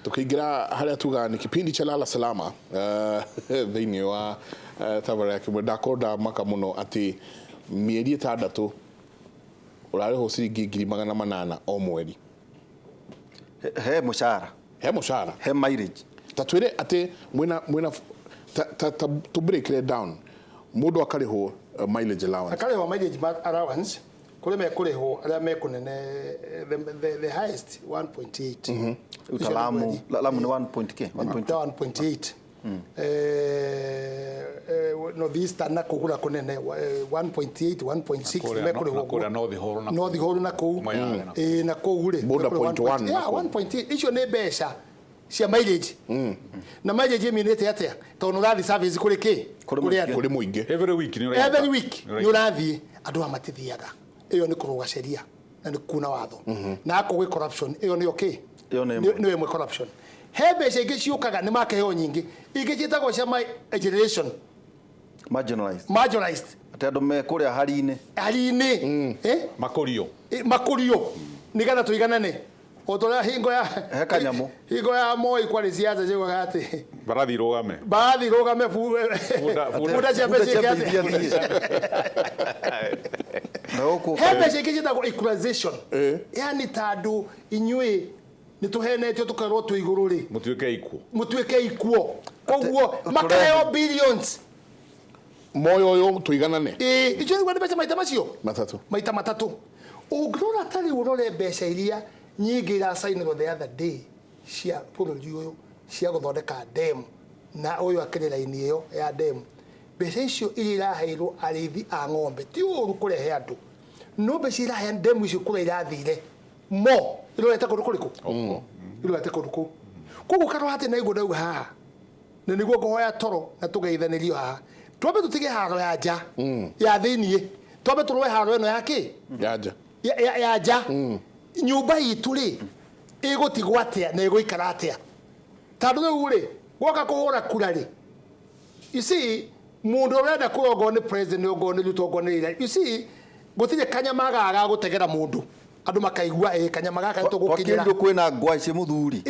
Tukiingira haria tugaga ni kipindi cha Lala Salama thiini wa tabarĩra ya kĩmwe, ndakorwo ndamaka mũno atĩ mĩeri 6 ũrarĩhwo ciringi 800,000 o mweri. He mũcara. He mũcara. He mileage. Ta twĩre atĩ mwĩna ta tũ break it down, mũndũ akarĩhwo mileage allowance. Akarĩhwo mileage allowance, kũrĩ mekũrĩhwo arĩa mekũnene, the highest 1.8. Uta Lamu, Lamu nĩ 1 point k 1.2. 1.8. North Eastern na kũu kũrĩa kũnene, 1.8, 1.6. Mekũrĩhwo. Kũrĩa North Hall na North Hall na kũu. Moyale na Ĩĩ, na kũu rĩ Border mekũrĩhwo point one na kũu. 1.8. Icio nĩ mbeca cia mileage, na mileage ĩminĩte atĩa? Tondũ nĩ ũrathiĩ service kũrĩ kĩ? Kũrĩ Kũrĩ mũingĩ. andũ. Kũrĩ mũingĩ. Every week nĩ ũrainũka. Every week nĩ ũrathiĩ. Andũ aya matithiaga. Ĩyo nĩ kũrũga sheria na nĩ kuna watho na akorwo gwĩ corruption, ĩyo nĩyo kĩ? Ĩyo nĩ ĩmwe. Nĩyo ĩmwe corruption. He mbeca ingĩ ciũkaga, nĩ makeheo nyingĩ, ingĩ ciĩtagwo cia my generation. Marginalized. Marginalized. Atĩ andũ me kũrĩa hari-inĩ. Hari-inĩ, eh? Makũrio. Makũrio nĩgetha tũiganane o ta ũrĩa hingo ya He kanyamũ. Hingo ya Moi kwarĩ ciaca ciugaga atĩ mbarathi irũgame. Mbarathi irũgame, bunda ciambe Bunda ciĩke ciambe atĩa? Ithiĩ na gũkũ. He mbeca ingĩ ciĩtagwo equalization, yani tandũ inyuĩ nĩ tũhenetio tũkerwo twĩ igũrũ rĩ, mũtuĩke ikuo. Mũtuĩke ikuo, koguo makaheo billions. Moyo ũyũ tũiganane. Ĩĩ, icio nĩguo nĩ mbeca maita macio matatũ. Maita matatũ. Ũngĩrora ta rĩu, ũrore mbeca iria nyingĩ iracainĩrwo the other day cia bũrũri ũyũ cia gũthondeka dam, na ũyũ akĩrĩ raini ĩyo ya dam, mbeca icio iria iraheirwo arĩithi a ng'ombe, ti ũru kũrehe andũ, no mbeca irahe dam icio kũrĩa irathire mo irorete kũndũ kũrĩkũ? Irorete kũndũ kũu. Koguo karora atĩ naiguo ndauga haha na nĩguo ngũhoya toro na tũgeithanĩrio haha, twambe tũtige haro ya nja ya thĩiniĩ, twambe tũrũe haro ĩno ya kĩ? Ya nja. Ya nja. Nyũmba itũ rĩ, ĩgũtigwo atĩa na ĩgũikara atĩa? Tondũ rĩu rĩ, gwoka kũhũra kura rĩ, you see, mũndũ ũrenda kũrongwo nĩ president, ongorwo nĩ Ruto, ongorwo nĩ Raila, you see, gũtirĩ kanyama gaka ga gũtegera mũndũ, andũ makaigua ĩ kanyama gaka nĩ tũgũkinyĩra. Twakĩrirwo kwĩna ngwacĩ mũthuri.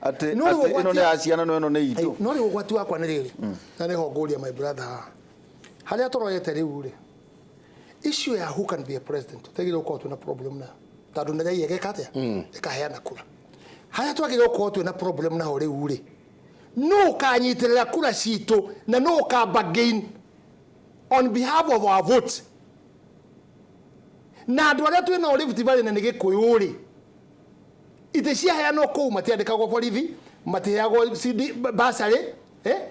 Atĩ No rĩu atĩ ĩno nĩ ya ciana, no ĩno nĩ itũ. No rĩu ũgwati wakwa nĩ rĩrĩ, na nĩho ngũria my brother haha, harĩa tũrorete rĩu rĩ, issue ya who can be a president tũtagĩrĩirwo gũkorwo twĩna problem nayo, tondũ nĩ raia ĩgeka atĩa? Ĩkaheana kura. Harĩa twagĩrĩirwo gũkorwo twĩna problem naho rĩu rĩ, nũ ũkanyitĩrĩra kura citũ na nũ ũka bargain on behalf of our votes? Na andũ arĩa twĩnao Rift Valley na nĩ Gĩkũyũ rĩ, itĩ ciaheanwo kũu, matiandĩkagwo borithi, matiheagwo CD bursary,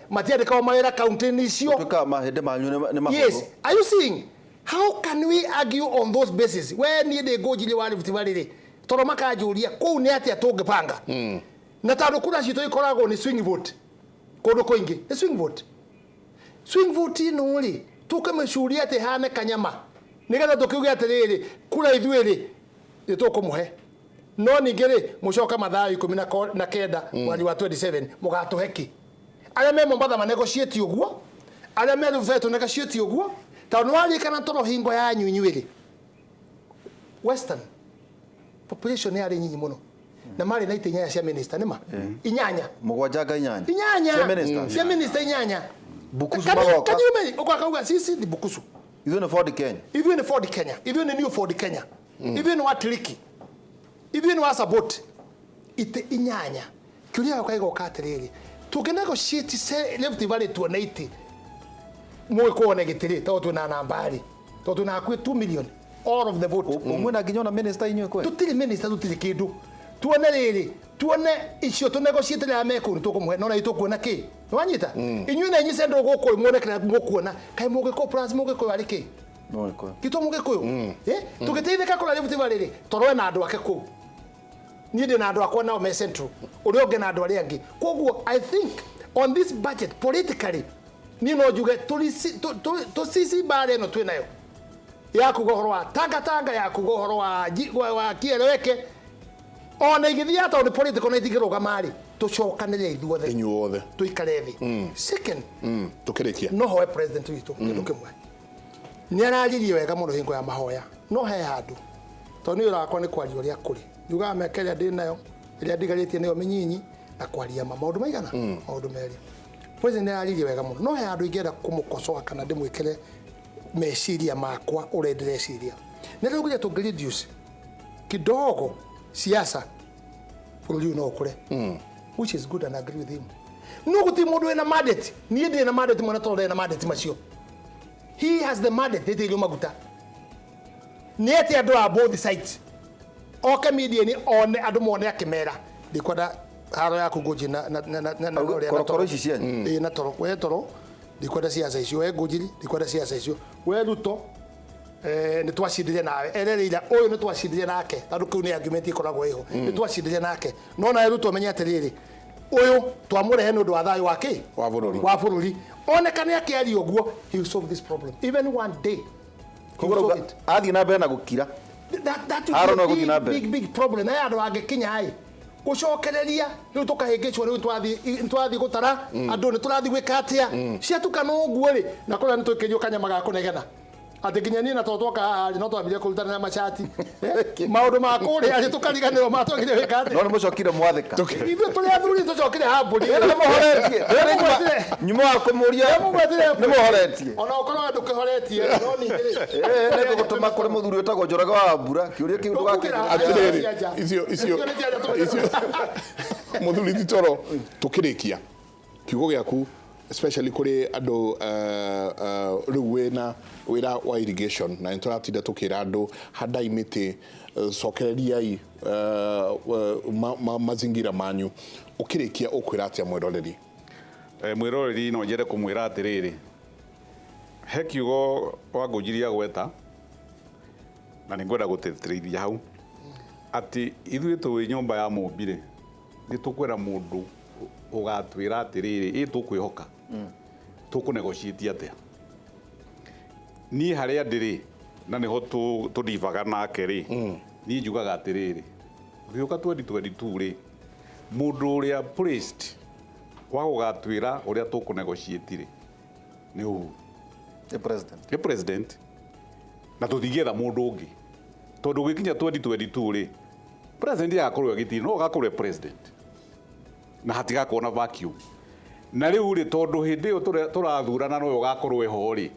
matiandĩkagwo mawĩra kaunti-inĩ icio. Tuĩkaga mahĩndĩ manyu nĩ mahũthũ. Yes, are you seeing how can we argue on those bases? We niĩ ndĩ ngũnjiri wa Rift Valley rĩ, tondũ makanjũria kũu nĩ atĩa tũngĩbanga, na tondũ kura citũ ikoragwo nĩ swing vote, kũndũ kũingĩ nĩ swing vote. Swing vote ĩno rĩ, tũkĩmĩcuria atĩ hane kanyama nĩgetha tũkiuge atĩrĩrĩ, kura ithuĩ rĩ, nĩ tũkũmũhe, no ningĩ rĩ, mũcoke mathaa 19 mweri wa 27 mũgatũhe kĩ? Arĩa me Mombatha manegotiate ũguo, arĩa me Ruvuma tũnegotiate ũguo, tondũ nĩ waririkana toro hingo yanyu inyuĩ rĩ, Western population yarĩ nyinyi mũno na marĩ na itĩ inyanya cia minister, nĩma inyanya. Mũgwanja nga inyanya. Inyanya. Cia ministers. Cia minister inyanya. Bukusu magoka. Kanyume ukakauga sisi ni Bukusu. Ithuĩ nĩ Ford Kenya. Ithuĩ nĩ Ford Kenya, ithuĩ nĩ New Ford Kenya, ithuĩ nĩ Watiriki, ithuĩ nĩ wa support itĩ inyanya. Kĩũria gĩakwa gĩgoka atĩrĩrĩ, tũngĩ negotiate Rift Valley tuone itĩ mũgĩkũo na gĩtĩ rĩ, tondũ twĩna namba rĩ, tondũ twĩna hakuhĩ 2 million all of the vote. Ũmwe na nginya ona minister inyuĩ kwe. Tũtirĩ minister, tũtirĩ kĩndũ. Tuone rĩrĩ, tuone icio tũnegotiate rĩrĩa mekũu, nĩ tũkũmũhe no na itũkuona kĩ? Nĩwanyita inyuĩ na inyuĩ central gũkũ muone kĩrĩa mũkuona. Kaĩ mũgĩkũyũ plus mũgĩkũyũ arĩ kĩ? No ĩkũyũ. Gitũ mũgĩkũyũ, eh, tũgĩteithĩka kũrĩa Rift Valley rĩ, toroe na andũ ake kũu, niĩ ndĩ na andũ akwa nao me central, ũrĩa ũngĩ na andũ arĩa angĩ. Koguo I think on this budget, politically, niĩ no njuge tũcici mbara ĩno twĩ nayo ya kuga ũhoro wa tangatanga, ya kuga ũhoro wa kieleweke, ona igĩthiĩ tondũ nĩ political na itingĩrũgama rĩ, tũcokanĩrĩre ithuothe. Inyuothe. Tũikare thĩ. Second, Tũkĩrĩkia. No hoe president witũ kĩndũ kĩmwe. Nĩ araririe wega mũno hingo ya mahoya, no he handũ, tondũ nĩ wĩra wakwa nĩ kwaria ũrĩa kũrĩ, njugaga mĩaka ĩrĩa ndĩ nayo, ĩrĩa ndigarĩtie nĩyo mĩnyinyi, Na kwaria ma maũndũ maigana maũndũ merĩ. President nĩ araririe wega mũno, no he handũ ingĩenda kũmũkosoa kana ndĩmwĩkĩre meciria makwa ũrĩa ndĩreciria. Nĩ raugire tũngĩ reduce kidogo siasa, bũrũri ũyũ no ũkũre, which is good and I agree with him. No gũtirĩ mũndũ wĩna mandate. Niĩ ndirĩ na mandate mwana tondũ ndarĩ na mandate macio. He has the mandate. Nĩtĩirio maguta nĩ ate andũ a both sides oke media-inĩ, one andũ mone akĩmera ndikwenda haro yaku Ngũnjiri na ũrĩa na Korokoro toro. ici cianyu. Ĩĩ, na toro we toro ndikwenda ciaca icio, we Ngũnjiri ndikwenda ciaca icio, we Ruto nĩ twacindire nawe erereira ũyũ nĩ twacindire nake, tondũ kĩu nĩ argument ĩkoragwo ĩho, nĩ twacindire nake, no nawe Ruto menye atĩrĩrĩ, ũyũ twamũrehe nĩ ũndũ wa thayũ wa kĩ Wa bũrũri. Wa bũrũri. Onekane akĩaria ũguo, he will solve this problem even one day. He will Koguo solve it. athiĩ na mbere na gũkira. That Aaron will no be gũthiĩ na a mbere. big, big problem. Na andũ angĩkinya ĩ gũcokereria rĩu tũkahĩngĩcwo, rĩu twathiĩ gũtara andũ, nĩ tũrathiĩ gwĩka atĩa ciatukana ũguo rĩ, na kũrĩa nĩ twĩkĩrio kanyama ga kũnegena atĩ nginya niĩ na tondũ twoka haha rĩ, no twambire kũrutana na macati. Maũndũ ma kũrĩa rĩ, tũkariganĩrwo matwagire gwĩka No atĩa. nĩ mũcokire mwathĩka. Ithuĩ tũrĩ athuri tũcokire hambũri. Nĩ mũhoretie. Nyuma wa kũmũria nĩ mũhoretie. Ona ũkorwo we ndũkĩhoretie, no ningĩ rĩ, Ĩĩ, nĩ tũgũtũma kũrĩ mũthuri wĩtagwo Njoroge wa Mbura kĩũria kĩu Ndũkugĩra. ndũgakĩũria. Atĩrĩrĩ, Cia icio Icio nĩ cia nja. Icio mũthuri ti toro tũkĩrĩkia kiugo gĩaku, especially kũrĩ andũ rĩu wĩna wĩra wa irrigation na nĩ tũratinda tũkĩra andũ handai mĩtĩ, cokereriai mazingira manyu. Ũkĩrĩkia ũkwĩra atĩa mwĩroreri? Mwĩroreri no nyende kũmwĩra atĩrĩrĩ, he kiugo Wangũnjiri agweta na nĩ ngwenda gũtĩtĩrithia hau atĩ ithuĩ tũwĩ nyũmba ya mũmbire nĩ tũkwenda mũndũ ũgatwĩra atĩrĩrĩ, ĩ tũkwĩhoka tũkũnegotiate atĩa. Niĩ harĩa ndĩrĩ na nĩho tũdivaga nake rĩ, niĩ njugaga atĩrĩrĩ, gĩũka 2022 rĩ, mũndũ ũrĩa placed wa gũgatwĩra ũrĩa tũkũnegotiate rĩ nĩ Uhuru. The president. Nĩ president, na tũtingĩetha mũndũ ũngĩ tondũ gũgĩkinya 2022 rĩ, president agakorwo agĩtirĩ no agakorwo e president na hatigakorwo na vacuum. Na rĩu rĩ, tondũ hĩndĩ ĩyo tũrathurana nowe ũgakorwo eho rĩ,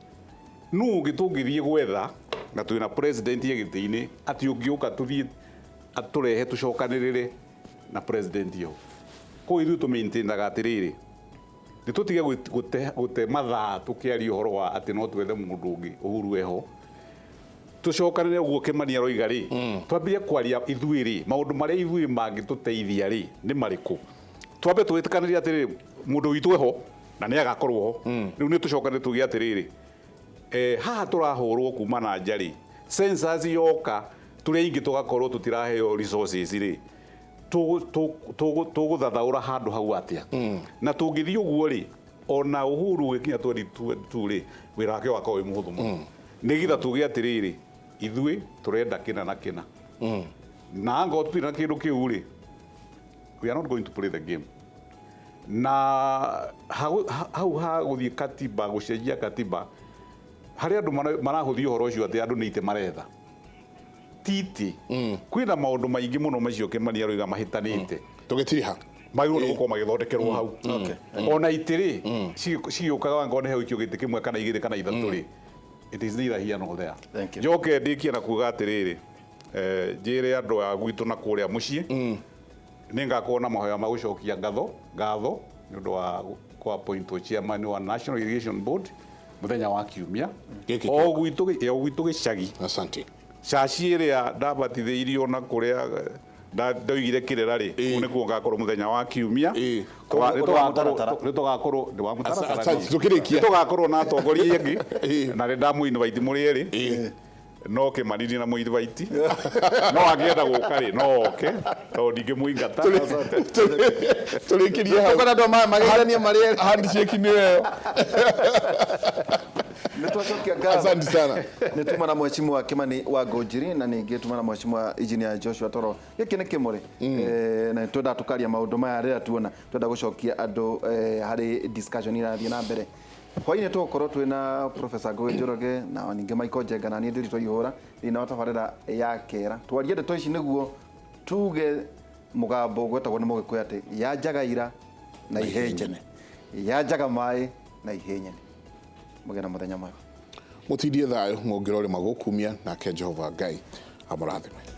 nũ ũngĩ tũngĩthiĩ gwetha na twĩna president e gĩtĩ-inĩ atĩ ũngĩũka tũthiĩ atũrehe tũcokanĩrĩre na president ĩyo? Koguo ithuĩ tũmaintainaga atĩrĩrĩ, nĩ tũtige gũte mathaa tũkĩaria ũhoro wa atĩ no twethe mũndũ ũngĩ Uhuru eho. Tũcokanĩre ũguo Kĩmani aroiga rĩ, twambie kwaria ithuĩ rĩ, maũndũ marĩa ithuĩ mangĩtũteithia rĩ nĩ marĩkũ. Twambe twĩtĩkanĩrie atĩrĩrĩ, mũndũ witũ eho na nĩ agakorwo ho. Rĩu nĩ tũcokane tuge atĩrĩrĩ, haha tũrahũrwo kuma na nja rĩ, census yoka tũrĩa aingĩ tũgakorwo tũtiraheo resources rĩ, tũgũthathaũra handũ hau atĩa? Na tũngĩthiĩ ũguo rĩ, ona Uhuru gĩkinya 2022 rĩ, wĩra wake ũgakorwo wĩ mũhũthũ mũno, nĩgetha tuge atĩrĩrĩ, ithuĩ tũrenda kĩna na kĩna, na angorwo tũtirĩ na kĩndũ kĩu rĩ, we are not going to play the game. Na hau ha gũthiĩ katiba, gũcenjia katiba, harĩ andũ marahũthia ũhoro ũcio atĩ andũ nĩ itĩ maretha. Titi kwĩna maũndũ maingĩ mũno macio Kĩmani aroiga mahĩtanĩte. Tũgĩtiriha. Magĩrĩirwo nĩ gũkorwo magĩthondekerwo hau. Ona itĩ rĩ, cigĩũkaga angorwo nĩ hegũikio gĩtĩ kĩmwe kana igĩrĩ kana ithatũ rĩ, it is neither here nor there. Thank you. Njoke ndĩkie na kuga atĩrĩrĩ, njĩre andũ a gwitũ na kũrĩa mũciĩ nĩ ngakorwo na mahoya ma gũcokia ngatho nĩ ũndũ wa kũ-appointwo chairman wa National Irrigation Board mũthenya wa kiumia. Gĩkĩ o gwitũ gĩcagi. Asante. Caci ĩrĩa ndabatithĩirio na kũrĩa ndoigire kĩrĩra rĩ, kũu nĩkuo ngakorwo mũthenya wa kiumia. Koguo ũndũ wa mũtaratara. Nĩ tũgakorwo ndĩ wa mũtaratara. Asante, tũkĩrĩkia. Nĩ tũgakorwo na atongoria angĩ na nĩ ndamũ-invite mũrĩ erĩ. No Kĩmani ndina mũinvite, no angĩenda gũka rĩ, no oke tondũ ndingĩmũingata. Tũrĩkĩrie hau. Tũkwenda andũ mageithanie marĩ erĩ. Handshake nĩ ĩyo. Nĩ twacokia ngatho. Asante sana. Nĩ tuma na mheshimiwa Kimani wa Ngũnjiri na ningĩ tuma na mheshimiwa engineer Joshua Toro. Gĩkĩ nĩ kĩmũrĩ. Na twenda tũkaria maũndũ maya rĩrĩa tuona twenda gũcokia andũ harĩ discussion irathiĩ na mbere. Hwaĩ-inĩ tũgũkorwo twĩna Professor Ngũgĩ Njoroge na ningĩ Michael Njenga na niĩ Ndĩritũ Ihũra thĩinĩ wa tabarĩra ya kera. Twarie ndeto ici nĩguo tuge Mũgambo gwetagwo nĩ Mũgĩkũyũ atĩ yanjaga ira na ihe njene, yanjaga maĩ na ihe nyene. Mũgĩe na mũthenya mwega. Mũtindie thayũ, mũngĩrore magũkumia, nake Jehova Ngai amũrathime.